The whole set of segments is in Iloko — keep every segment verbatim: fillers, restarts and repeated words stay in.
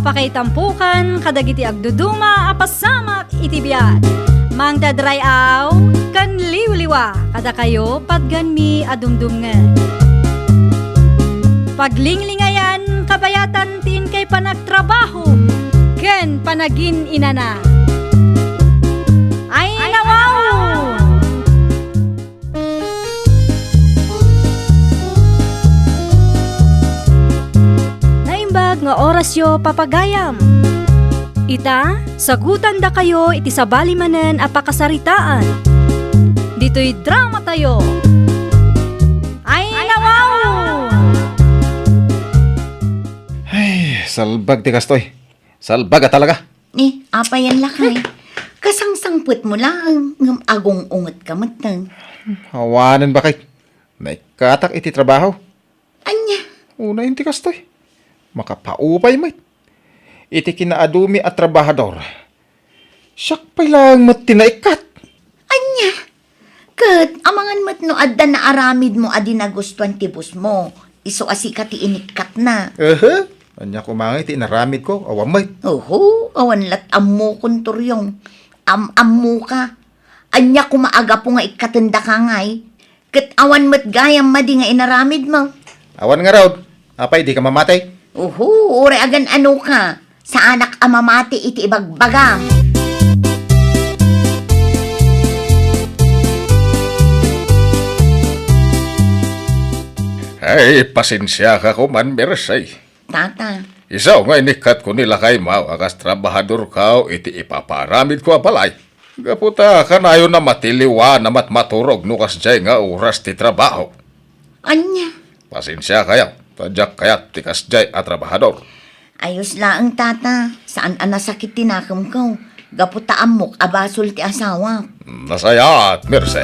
Pakaitampokan kadagiti agduduma a pasamak iti biag. Mangted ray-aw ken liwliwa kadakayo patganmi a dumdumngeg. Paglinglingayan kabayatan ti inkay panagtrabaho ken panagin-inana. Ay, nawaw! Naimbag nga orasyo, papagayam. Ita, sagutandakayo iti sabali manen a pakasaritaan. Ditoy dramatayo. Ay, nawaw! Ay, salbag ti kastoy. Salbag a talaga. Eh, apay yan, lakay? Kasangsangpetmo laeng, ngem agung-ungetka metten. Awanen, baket. Naikkatak iti trabaho. Ania? Unay ti kastoy. Makapaupay met. Iti kinaadumi a trabahador, siak pay laeng met ti naikkat. Ania? Ket amangan met no adda naaramidmo a di nagustuan ti bossmo, isu a sika ti inikkatna. Ehe, ania koma ngay ti inaramidko? Awan met. Oho, awan lat ammokon, Turyong. Am-ammoka. Ania koma a gapu nga ikkatendaka ngay? Ket awan met gayam madi nga inaramidmo. Awan ngarud. Apay, dika mamati? Uhu, uray agan-anoka. Saanak a mamati iti ibagbagam. Ay, pasensiaka koman, Mercy. Tata. Isu nga inikkatko ni lakaymo a kas trabahadorko iti ipapaaramidko a balay. Gapu ta kanayon a matiliwan a matmaturog no kasdiay nga oras ti trabaho. Ania? Pasensiakayo, ta diak kayat ti kasdiay a trabahador. Ayos laeng, Tata. Saan a nasakit ti nakemko. Gapu ta ammok a basol ti asawak. Nasayaat, Mercy.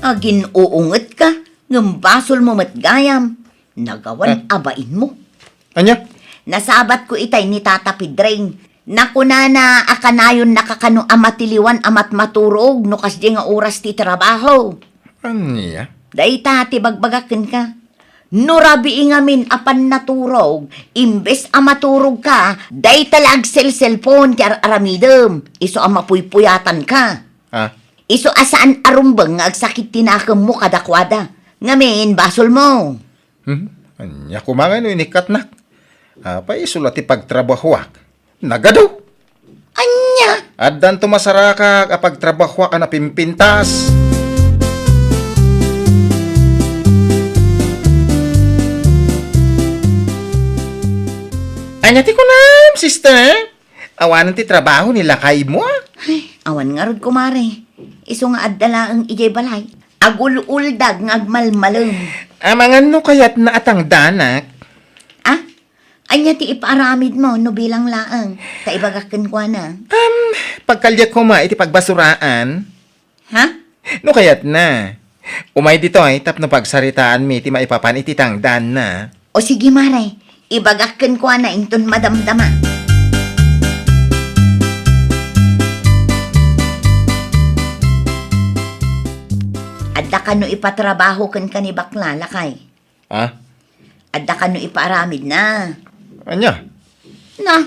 Agin-uungetka, ngem basolmo met gayam. Nagawan Ah. a bainmo. Ania? Nasabatko itay ni Tata Pedring. Nakunana a kanayonnaka kano a matiliwan a matmaturog no kasdiay nga oras ti trabaho. Ania? Dayta ti bagbagak kenka. No rabii ngamin a pannaturog, imbes a maturogka, dayta la agselselpon ti ar-aramidem, isu a mapuypuyatanka. Ah. Isu a saan a rumbeng nga agsakit ti nakemmo kadakuada. Ngamin, basolmo. Hmm? Ania koma ngay no inikkatnak? Apay isu la ti pagtrabahoak? Nagadu! Ania? Addanto masarakak a pagtrabahoak a napimpintas. Ania ti kunam, sister? Awanen ti trabaho ni lakaymo, a? Ay, awan ngarud, kumare. Isu nga adda laeng idiay balay. Agul-uldag nga agmalmalem. Amangan no kayatna a tangdanak. Ah? Ania ti ipaaramidmo no bilang laeng? Ta ibagak kenkuana. Um, pagkaliak koma iti pagbasuraan. Ha? No kayatna, umay ditoy tapno pagsaritaanmi ti maipapan iti tangdanna. O sige, mare, ibagak kenkuana inton madamdama. Adda kano ipatrabaho kenka ni bakla, lakay? Ah? Adda kano ipaaramidna? Ania? Na,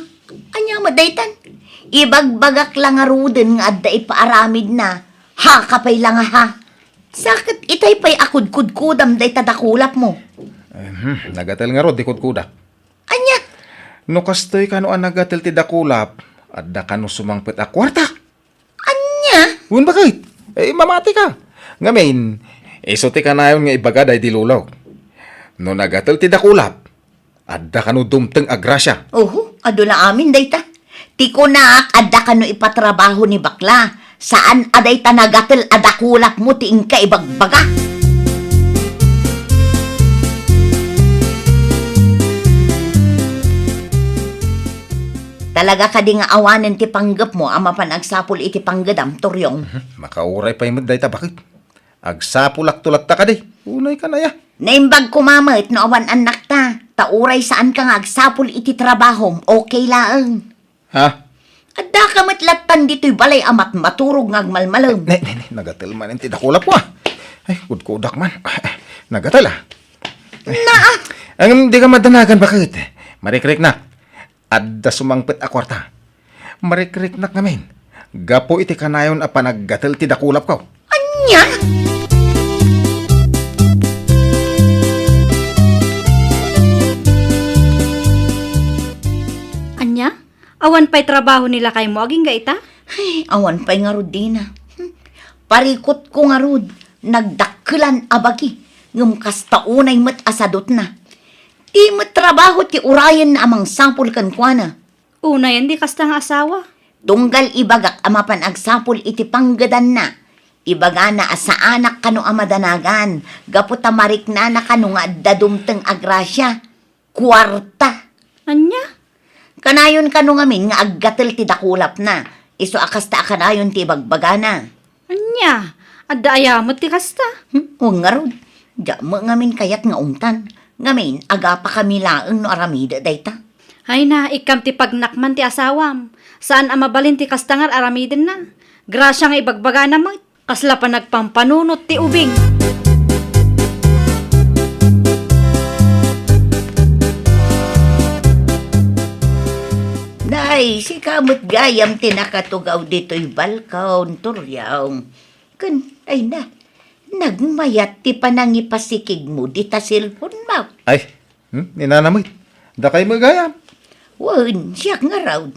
ania met daytan? Ibagbagak la ngaruden nga adda ipaaramidna. Ha, kapay la nga ha. Sakit itay pay a kudkudkodam dayta dakulapmo. Mhm, nagatel ngarud ti kudkodak. Ania? No kastoy kano a nagatel ti dakulap, adda kano sumangpet a kuarta. Ania? Wen, baket? Eh, mamatika. Ngamin, isu ti kanayon nga ibaga daydi lulok. No nagatel ti dakulap, adda kano dumteng a grasia. Oho, adu la amin dayta. Ti kunak, adda kano ipatrabaho ni bakla. Saan a dayta nagatel a dakulapmo ti inka ibagbaga. Talaga kadi nga awanen ti panggepmo a mapan agsapul iti panggedam, Turyong? Mhm. Makauray pay met dayta, baket? Agsapulakto latta kadi. Unay kan aya. Naimbag koma met no awan annakta, ta uray saanka nga agsapul iti trabahom, okay laeng. Ha? Addaka met lattan ditoy balay a matmaturog nga agmalmalem. Ne, ne, ne, nagatel manen ti dakulapmo, a. Ay, kudkudak man. Nagatal, ah. Naa! Ngem dika madanagan, baket. Marikriknak. Adda sumangpet a kuarta. Marikriknak ngamin. Gapu iti kanayon a panaggatel ti dakulapko. Ania? Ania? Awan pay trabaho ni lakaymo agingga ita? Ay, awan pay ngarud dina. Hmm. Parikutko ngarud, nagdakkelan a bagi, ngem kasta unay met a sadutna. Di met trabaho ti urayenna a mangsapul kenkuana. Unayen di kasta nga asawa. Tunggal ibagak a mapan agsapul iti panggedanna, ibagana a saanak kano a madanagan, gapu ta mariknana kano nga adda dumteng a grasia. Kuarta. Ania? Kanayon kano ngamin nga aggatel ti dakulapna, isu a kasta a kanayon ti ibagbagana. Ania? Adda aya met ti kasta? Hmm, wen ngarud. Diak met ngamin kayat nga ungtan. Ngamin, agapakami laeng no aramidek dayta. Ay na, ikkam ti pagnakman ti asawam. Saan a mabalin ti kasta nga aramidenna. Grasia nga ibagbagana met. Kasla panagpampanunot ti ubing. Nay, sika met gayam ti nakatugaw ditoy balkon, Toriong. Ken, ay na, nagmayat ti panangipasikigmo dita cellphone-mo. Ay, Hmm? Ni Nana met. Dakay met gayam. Wen, siak ngarud.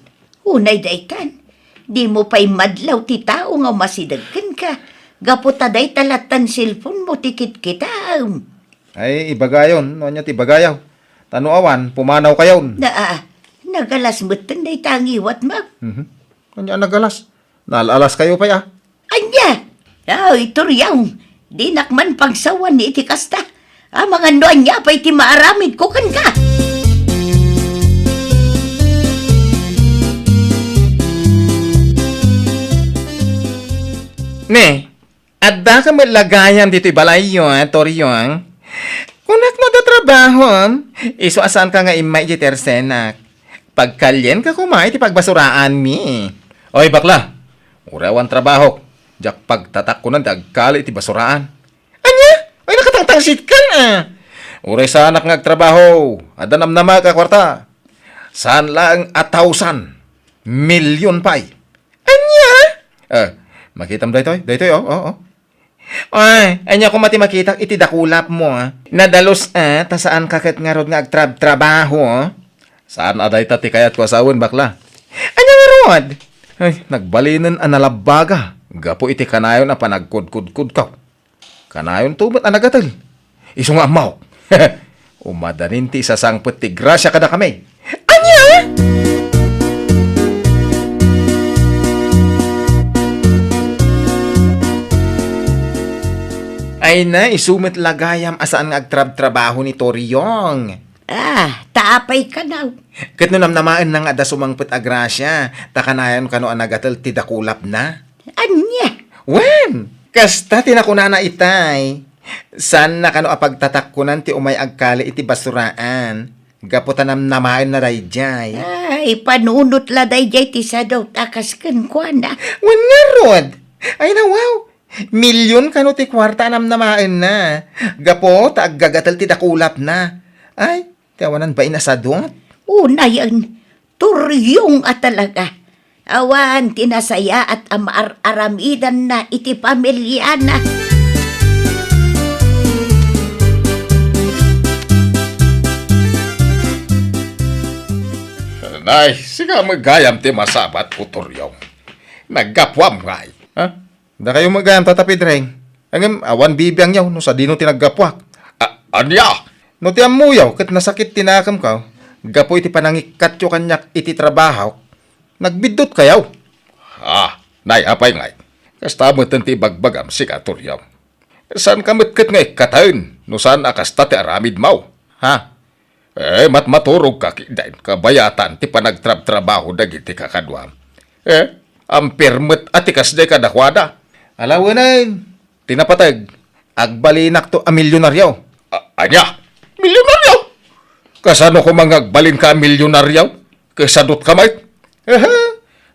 Unay daytan. Dimo pay madlaw ti tao nga umasideg kenka. Gapu ta dayta lattan cellphone-mo ti kitkitaem. Ay, ibagayon, no ania ti ibagayo. Ta no awan, pumanawkayon. Na, ah, nagalas metten dayta a ngiwatmo. Mhm. Ania a nagalas? Naal-alaskayo pay, ah. Ania? Ay, Toriong, dinak man pagsawan iti kasta. Amangan no ania pay ti maaramidko kenka. Ne, adda ka met la gayam ditoy balayyo, ah, Toriong? Kunak no adda trabahom, isu a saanka nga immay iti tersenak. Pagkalienka koma iti pagbasuraanmi. Oy, bakla! Uray awan trabahok, diak pagtatakkonan ti agkali iti basuraan. Ania? Ay, nakatangtangsitka, ah! Uray saanak nga agtrabaho, adda namnamaek a kuarta. Saan laeng a tawsan, milyon pay. Ania? Eh, makitam daytoy? Daytoy, oh, oh, oh. Ay, ania koma ti makitak iti dakulapmo, ah? Nadalus, ah, ta saanka ket ngarud nga agtrab-trabaho, ah? Saan a dayta ti kayatko a sawen, bakla. Ania ngarud? Ay, nagbalinen a nalabbaga gapu iti kanayon a panagkudkudkodko. Kanayonto met a nagatel. Isu nga ammok. Umadanin ti isasangpet ti grasia kadakami. Ania? Ay na, isu met la gayam a saan nga agtrabtrabaho ni Toriong. Ah, ta apay kano? Ket no namnamaenna nga adda sumangpet a grasia, ta kanayon kano a nagatel ti dakulapna? Ania? Wen, kasta ti nakunana itay. Saanna kano a pagtatakkonan ti umay agkali iti basuraan, gapu ta namnamaenna daydiay. Ay, panunot la daydiay ti sadut a kas kenkuana. Wen ngarud! Ay, nawaw! Milyon kano ti kuarta a namnamaenna, gapu ta aggagatel ti dakulapna. Ay, ti awanan bain a sadut. Unayen, Toriong a talaga. Awan ti nasayaat a maar-aramidanna iti pamiliana. Nay, sika met gayam ti masabatko, Toriong. Naggapuam ngay, ha? Dakayo met gayam, Tata Pedreng. Ngem awan bibiangyo no sadino ti naggapuak. A-, ania? No ti ammoyo ket nasakit ti nakemko gapu iti panangikkatyo kaniak iti trabahok, nagbiddutkayo. Ah, nay, apay ngay? Kasta metten ti ibagbagam, sika, Toriong. Saanka met ket nga ikkaten no saan a kasta ti aramidmo, ha? Eh, matmaturogka ketdin, kabayatan ti panagtrabtrabaho dagiti kakaduam. Eh, ampir met a ti kasdi kadakuada. Alawenen, ti napateg, agbalinakto a milyonario. A-, ania? Milyonario? Kasano koma nga agbalinka a milyonario? Ket sadutka met? Ehe,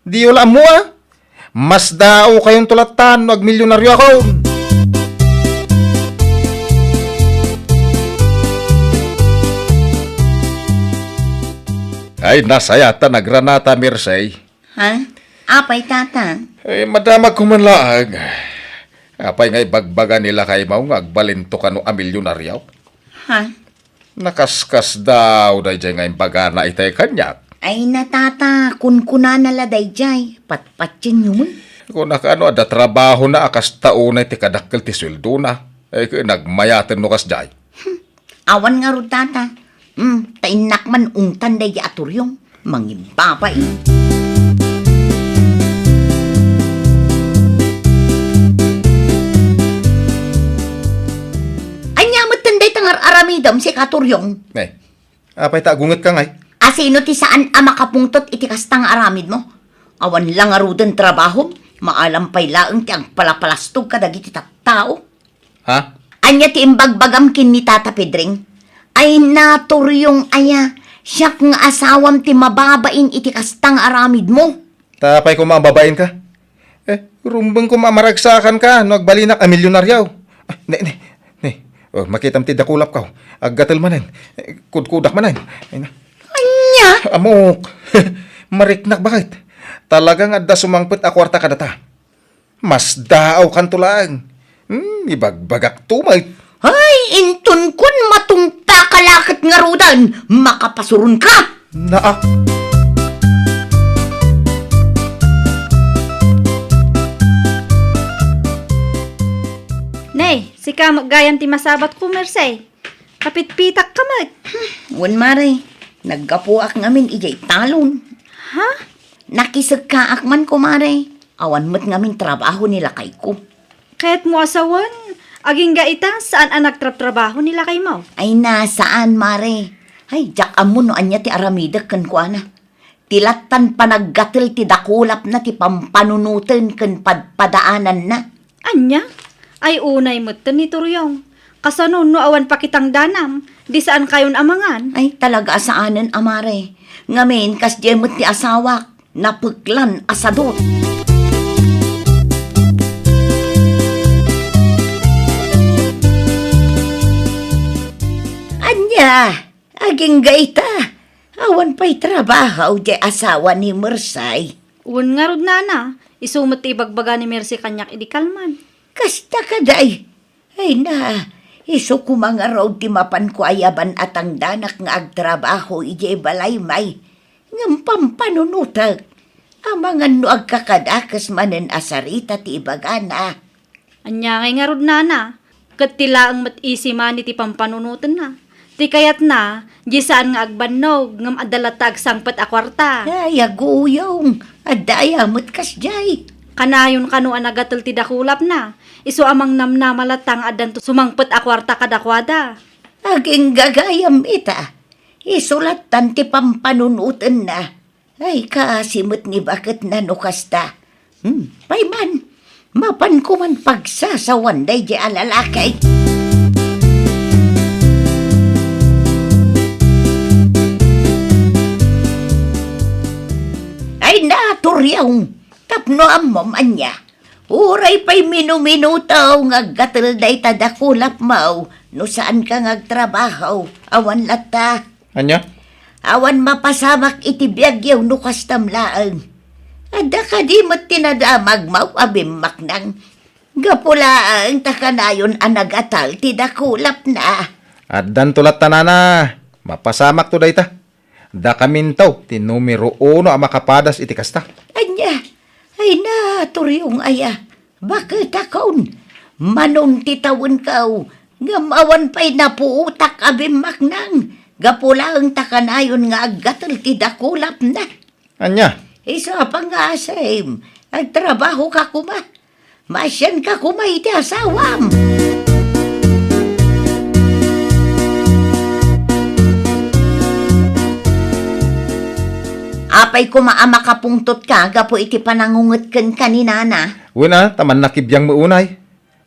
diyo la ammo a. Mas daokayonto lattan no agmilyonarioakon. Ay, nasayaat ta nagranata, Mersey. Ha? Apay, Tata? Ay, madamagko man laeng. Apay nga ibagbaga ni lakaymo nga agbalinto kano a milyonaryo? Ha? Nakaskasdaaw daydiay nga imbagana itay kaniak. Ay, na, Tata, kunkunana la daydiay. Patpatienyo met. Kunakano, adda trabahona a kasta unay ti kadakkel ti sueldona. Ay, ket nagmayaten no kasdiay. Hmm. Awan ngarud, Tata. Hmm, ta innak man ungtan daydiay a turyong. Mangimbabain. Ania metten dayta nga ar-aramidem, sika a turyong? Ne, apay ta agungetka ngay? Asino ti saan a makapungtot iti kasta nga aramidmo? Awan la ngaruden trabahom, maalam pay laeng ti agpalapalastog kadagiti tattao. Ha? Ania ti imbagbagam ken ni Tata Pedring? Ay, na, turyong aya, siak nga asawam ti mababain iti kasta nga aramidmo. Ta apay koma a babainka? Eh, rumbeng koma a maragsakanka no agbalinak a milyonaryo. Ah, ne, ne, ne. Oh, makitam ti dakulapko. Aggatel manen. Eh, kudkudak manen. Ay, na. Ania? Amok. Mariknak baket. Talaga nga adda sumangpet a kuarta kadata. Masdaawkanto laeng. Hmm, ibagbagakto met. Ay, inton kuan, matungpaka la ket ngaruden, makapasuronka. Naak. Nay, sika met gayam ti masabatko, Mersey. Kapitpitakka met. Wen, mare, naggapuak ngamin idiay talon. Ha? Nakisekkaak man, kumare. Awan met ngamin trabaho ni lakayko. Kayatmo a sawen, agingga ita, saan a nagtrabtrabaho ni lakaymo? Ay na, saan, mare. Ay, diak ammo no ania ti aramidek kenkuana. Ti lattan panaggatel ti dakulapna ti pampanunoten ken padpadaananna. Ania? Ay, unay metten ni Turyong. Kasano no awan pakitang danam, di saankayon a mangan? Ay, talaga a saanen, a mare. Ngamin, kasdiay met ti asawak, napeklan a sadut. Ania? Agingga ita, awan pay trabaho diay asawa ni Mersey. Wen ngarud, nana, isu met ti ibagbaga ni Mersey kaniak idi kalman. Kasta kadi. Ay na, isu koma ngarud ti mapanko ayaban a tangdanak nga agtrabaho idiay balay, may. Ngem pampanunotek. Amangan no agkakadakes manen a sarita ti ibagana. Ania ngay ngarud, nana? Ket ti laeng met isi mani ti pampanunotenna. Ti kayatna, di saan nga agbannog, ngem adda latta agsangpet a kuarta. Ay, aguyong, adda aya met kasdiay? Kanayon kano a nagatel ti dakulapna. Isu a mangnamnama latta nga addanto sumangpet a kuarta kadakuada. Agingga gayam ita. Isu lattan ti pampanunotenna. Ay, kaasi met ni baketna no kasta. Hmm, pay man, mapanko man pagsasawan daydiay a lalaki. Ay, naturyong, tapno ammom ania. Uray pay minuminuto nga aggatel dayta dakulapmo, no saanka nga agtrabaho, awan latta. Ania? Awan mapasamak iti biagyo no kastam laeng. Adda kadi met ti nadamagmo a bimmaknang? Gapu laeng ta kanayon a nagatel ti dakulapna. Addanto latta, nana. Mapasamakto dayta. Dakaminto ti numero uno a makapadas iti kasta. Ania? Ay, naturyong aya. Baketakon. Manon ti tawenko. Ngem awan pay napuotak a bimmaknang. Gapu laeng ta kanayon nga aggatel ti dakulapna. Ania? Isu a pangngasim. Agtrabahoka koma. Maasianka koma iti asawam. Apay koma a makapungtotka gapu iti panangunget kenka ni nana? Wen a, ta mannakibiangmo unay.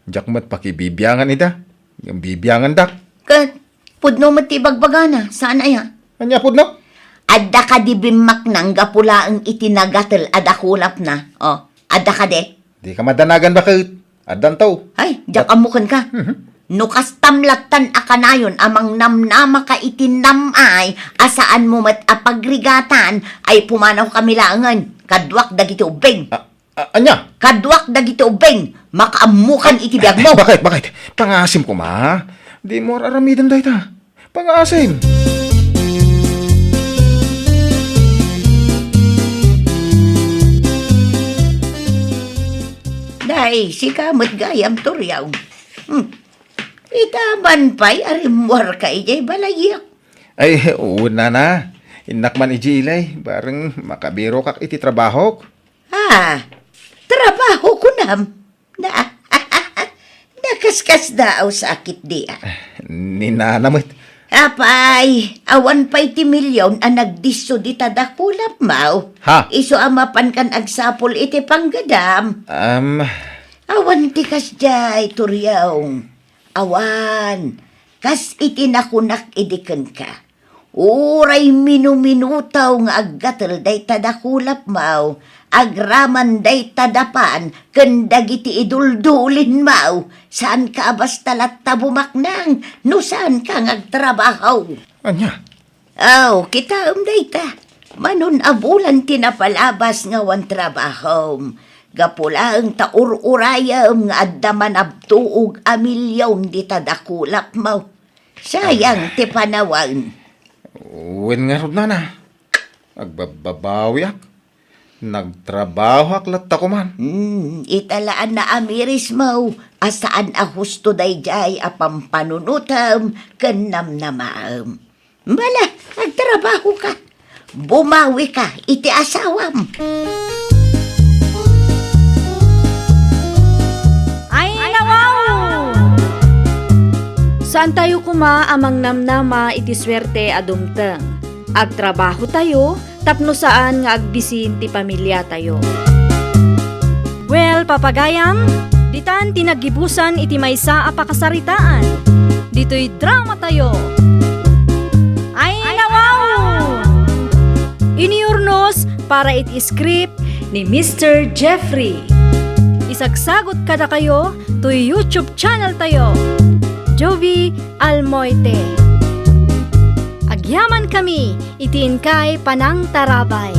Diak met pakibibiangan ida. Ngem bibiangandak. Ket, pudno met ti ibagbagana, saan aya? Ania pudno? Adda kadi bimmaknang gapu laeng iti nagatel a dakulapna? O, adda kadi? Dika madanagan baket. Addanto. Ay, diak ammo kenka. Mhm. No kastam lattan a kanayon a mangnamnamaka iti nam-ay a saanmo met a pagrigatan, ay pumanawkami laengen, kaduak dagiti ubbing. A-, a-, ania? Kaduak dagiti ubbing, makaammokan iti biagmo. Bakit, bakit? Pangaasim koma. Dimo ar-aramiden dayta. Pangaasim. Nay, sika met gayam, Toriaw. Hmm. Ita man pay a rimmuarka idiay balayyak. Ay, wen, nana. Innak man idiay ilay, bareng makabirokak iti trabahok. Ah, trabaho kunam? Na, nakaskasdaaw sakit dia. Ni nana met. Apay, awan pay ti milyon a nagdisso dita dakulapmaw. Ha? Isu a mapankan agsapul iti panggadam. Am. Awan ti kasdiay, Toriaw. Awan, kas iti nakunak idi kenka. Uray minuminuto nga aggatel dayta dakulapmaw, agraman dayta dapan ken dagiti iduldulinmaw, saanka a basta latta bumaknang no saanka nga agtrabaho. Ania? Aw, kitaem dayta. Manon a bulan ti napalabas nga awan trabahom. Gapu laeng ta ur-urayem nga adda manabtuog a milyon dita dakulapmaw. Sayang ti panawen. Wen ngarud, nana. Agbabbabawiak. Nagtrabahoak latta koman. Hmm, ita la a naamirismo a saan a husto daydiay a pampanunotem ken namnamaem. Bala, agtrabahoka. Bumawika iti asawam. Ay, nawaw! Saantayo koma a mangnamnama iti suerte a dumteng. Agtrabahotayo tapno saan nga agbisin ti pamiliatayo. Well, papagayam, ditan ti naggibusan iti maysa a pakasaritaan. Ditoy dramatayo. Ay, nawaw! Inurnos para iti script ni Mister Jeffrey. Isagsagot kadakayo toy YouTube channel tayo, Jovi Almoite. Agyaman kami iti inkay panangtarabay.